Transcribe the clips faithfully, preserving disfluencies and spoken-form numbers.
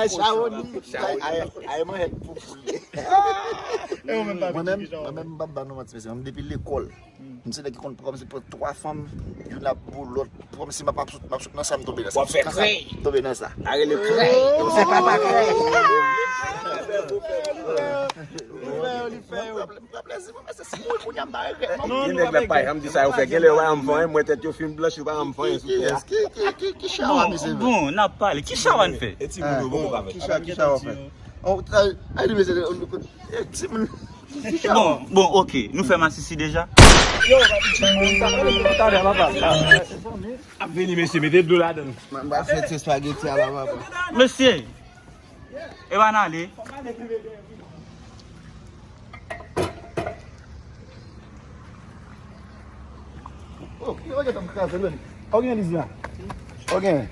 Ay, chawoni. Ay, ay, ay, manchèt pou koule. Mwen menm, mwen menm, m p ap ba nou manti, mesye. Mwen menm depi lekòl, m se nèg ki konn pran, m se pran twa fanm, youn ap bo lòt. Pran si m ap sot, m ap sot nan sa, m tonbe nan sa. W ap fè krèy. M tonbe nan sa. A rele krèy. Se pa pa krèy. Li fè yo, li fè yo. Gen nèg la pa janm di sa yo fè. Gen lè yo pa janm fè anyen, mwen tèt yo fin blanch, yo pa janm fè anyen sou tè a. Ki, ki, ki, ki chawa misye fè? Bon, n ap pale. Ki chawa n fè? E timoun yo, bon, bon, ki chawa, ki chawa w fè? Oh, ay, ay, di mesye, e timoun. Bon, bon, ok. Nou fè masisi deja? Yo, ap vini, mesye, mete dlo ladan. M ap fè ti espageti a la, papa. Mesye, e pa n ale. Oh, yo gentan kraze, men. Ou gen Lizia? Ou gen?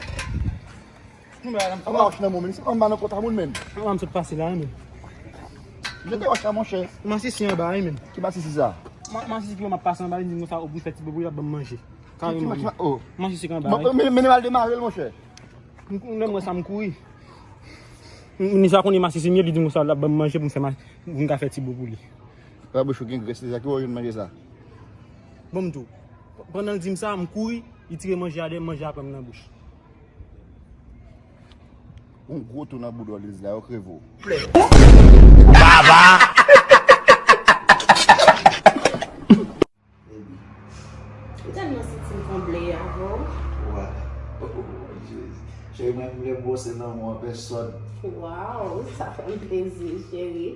An ba wòch nan mwen, men. Se pa m ba nan kòt a moun, men. An ba m sot pase la, men. Mete wòch la, monchè. Masisi an ba, wi, men. Ki masisi sa? Ma-, masisi ki wè m ap pase an ba, li di m konsa, ou pou m fè ti bobo, l ap ban m manje. Kareman, men. Oh. Masisi ki an ba, wi. Men, men, men, al demare l, monchè. M, m, lè m wè sa, m kouri. M, m, ni sa konnen masisi m ye, li di m konsa, l ap ban m manje pou m fè ma-, pou m ka fè ti bo pou li. Babouch ou gen grès, se sa ki wè w jwenn manje sa. Bon, m tou. Pandan l di m sa, m kouri, li tire manje a dèyè m, manje a pran m nan bouch. Yon gwo tou nan boudò Liz la, yo kreve w. Baba! Baby. M tèlman santi m konble avè w. Wa. Oh, Jezi. Cheri, mwen, m vle bwose lanmou an pèsòn. Waw, sa fè m plezi, cheri.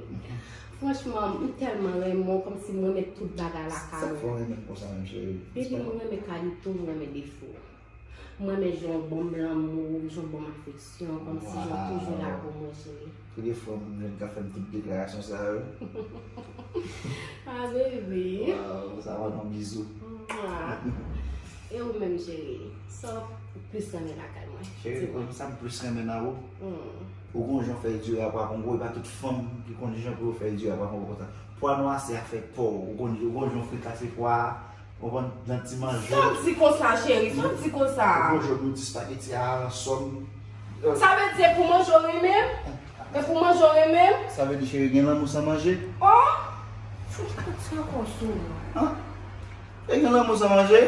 Franchman, m tèlman renmen w, kòmsi m renmen tout bagay lakay ou. Sa fè w renmen m konsa menm, cheri? Baby, mwen renmen kalite w, mwen renmen defo w. Mwen renmen jan w ban m lanmou, jan w ban m afeksyon, kòmsi jan w toujou la pou mwen, cheri. Premye fwa m jwenn k ap fè m tout deklarasyon sa yo. Ah, baby. Waw, sa va nan bizou. Mwa. E ou menm, cheri? Sa w plis renmen lakay mwen? Cheri, di mwen. Sa m plis renmen nan ou? Hmm. Ou konn jan w fè diri a pwa kongo, e pa tout fanm ki konn jan pou yo fè diri a pwa kongo konsa. Pwa nwa se afè pa w. Ou konn, ou konn jan w frikase pwa a. Ou konprann? Nan ti manje. Sa w di konsa, cheri? Sa w di konsa? Ou konn jan nou di spageti a ansanm. Sa vle di se pou manje w renmen m? E pou manje w renmen m? Sa vle di, cheri, gen lanmou san manje? Oh! Fout pati ankò sou mwen. Hein? E gen lanmou san manje?